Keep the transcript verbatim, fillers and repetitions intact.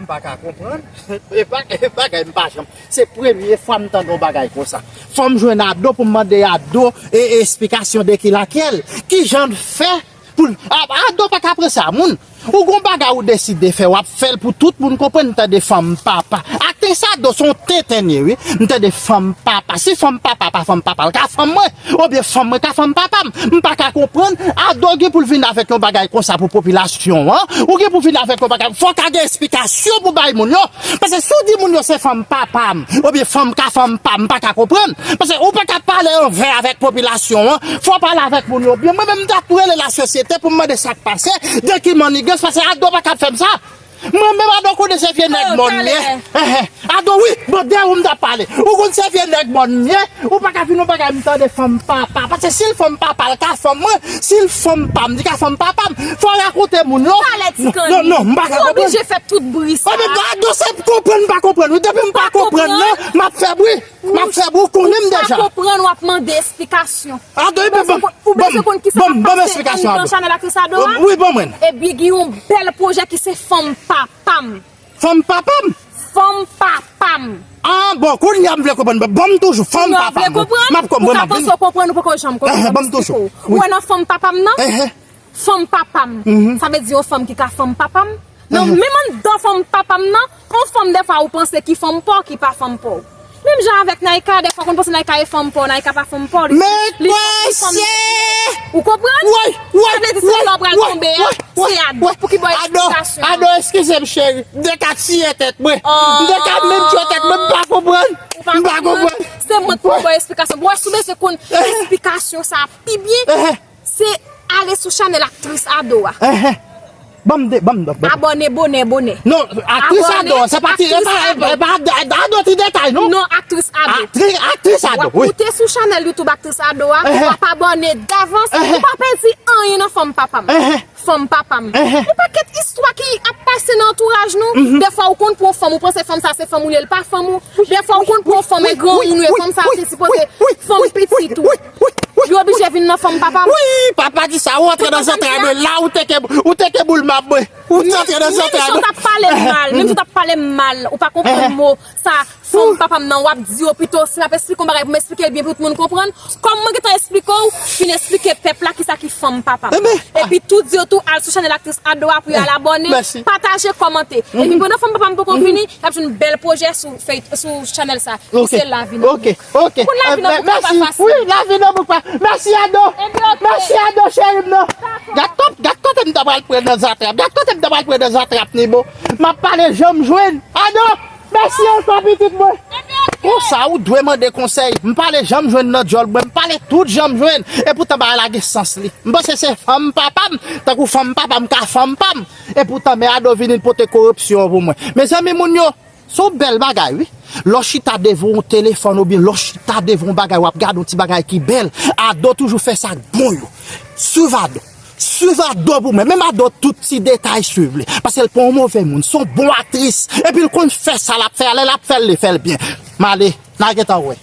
M pa ka konprann. E pa, e bagay m pa janm. Se premye fwa m tande yon bagay konsa. Fò m jwenn Ado pou m mande Ado e, e esplikasyon de ki lakyèl. Ki jan l fè pou l. A, Ado pa ka pran sa, moun. Ou gon bagay ou deside fè, w ap fè l pou tout moun konprann, m tande fanm papa. Atis Ado se yon tenten l ye, wi. M tande fanm papa. Si fanm papa pa fanm papa, l ka fanm mwen. Oubyen fanm mwen ka fanm papa m. M pa ka konprann. Ado gen pou l vin avèk yon bagay konsa pou popilasyon an. Ou gen pou vin avèk yon bagay. Fò ka gen esplikasyon pou bay moun yo. Paske si w di moun yo se fanm papa m, oubyen fanm ka fanm pa m, m pa ka konprann. Paske ou pa ka pale anvè avèk popilasyon an. Fò w pale avèk moun yo byen. Mwen menm m t ap rele lasosyete pou m mande sa k pase. De ki mannigans, paske Ado pa ka fè m sa. Mwen menm Ado konnen se vye nèg mòn m ye. Enhen. Ado wi, bon, dèyè ou m t ap pale. Ou konn se vye nèg mòn m ye. Ou pa ka vin yon bagay m tande fanm papa. Paske si l fanm papa, l ka fanm mwen. Si l fanm pa m, li ka fanm papa m. Fò w rakonte moun yo. Talè ti kanni. Non, non, m pa ka konprann. Ou oblije fè tout bri sa. Ado se konprann m pa konprann wi. Depi m pa konprann nan, m ap fè bri. M ap fè bri, ou konnen m deja. Ou pa konprann, w ap mande esplikasyon. Ado, ou bezwen konn, ou bezwen konn kisa k ap pase anndan chanèl Aktris Ado a? Wi, ban mwen. Ebyen, gen yon bèl pwojè ki se Fanm Papa m. Fanm papa m? Fanm papa m. Ah, bon, kounye a m vle konprann. Ban m toujou, fanm papa m. Ou vle konprann? M ap konprann, ou ka panse w konprann, ou poko janm konprann. Ban m toujou. Ou wè nan Fanm Papa m nan? Fanm papa m. Sa vle di yon fanm ki ka fanm papa m. Nan menm anndan fanm papa m nan, yon fanm dèfwa ou panse ki fanm pa w, ki pa fanm pa w. Menm jan avèk Naïka, dèfwa ou konn panse Naïka e fanm pa w, Naïka pa fanm pa w. Li, li fanm, li fanm. Ou konprann? Sa vle di se la w pral tonbe a, se Ado pou ki ba w esplikasyon. Ado, eskize m, cheri. M te ka tiye tèt mwen. M te ka menm tiye tèt mwen, m pa konprann. M pa konprann. Se mwen k pou ba w esplikasyon. Bon, si w bezwen konn esplikasyon sa a pi byen, se ale sou chanèl Aktris Ado a. Enhen. Ban m de, ban m, ban m. Abòne bonè, bonè. Non, Aktris Ado, se pa ti, e pa, e pa, e pa Ado ti detay, non. Non, Aktris Ado. Aktris, Aktris Ado, wi. W ap moute sou chanèl YouTube Aktris Ado a, w ap abòne davans, ou pa pèdi anyen nan Fanm Papa m. Fanm Papa m. Yon pakèt istwa ki ap pase nan antouraj nou. Dèfwa ou konn pran yon fanm, ou panse fanm sa se fanm ou li ye, l pa fanm ou. Dèfwa ou konn pran yon fanm, e granmoun ou ye, fanm sa se sipoze fanm pitit ou. Li oblije vin nan Fanm Papa m. Wi, papa di sa, ou antre nan zantray mwen la, ou teke, ou teke boul mab mwen. Ou antre nan zantray mwen. Menm si w t ap pale m mal, menm si w t ap pale m mal, ou pa konprann mo sa, Fanm Papa m nan, w ap di yo pito, si m ap esplike yon bagay pou m esplike l byen pou tout moun konprann. Kòm mwen gentan esplike w, fin esplike pèp la kisa ki Fanm Papa m. Epi tou di yo tou al sou chanèl Aktris Ado a pou y al abòne, pataje, kòmante. Epi pandan Fanm Papa m poko fini, y ap jwenn bèl pwojè sou fey, sou chanèl sa. Ki se Lavi nan Bouyon. Pou Lavi nan Bouyon pa fasil. Wi, Lavi nan Bouyon pa. Mèsi Ado. Mèsi Ado, cheri m nan. Gad kote, gad kote m ta pral pran nan zatrap. Gad kote m ta pral pran nan zatrap, Nibo. M ap pale jan m jwenn. Ado, mèsi ankò pitit mwen. Konsa ou dwe mande konsèy. M pale jan m jwenn nan djòl mwen. M pale tout jan m jwenn. Epoutan bagay la gen sans li. M panse se fanm papa m. Tankou fanm papa m ka fanm pa m. Epoutan men Ado vini pote koripsyon pou mwen. Mezanmi moun yo, se yon bèl bagay, wi. Lè w chita devan yon telefòn oubyen lè w chita devan yon bagay, w ap gade yon ti bagay ki bèl, Ado toujou fè sa k bon yo. Swiv Ado. Swiv Ado pou mwen. Menm Ado, tout ti detay, swiv li. Paske l pa yon move moun. Se yon bon aktris. Epi l konn fè sa l ap fè a. Lè l ap fè l, li fè l byen. M ale. N a gentan wè.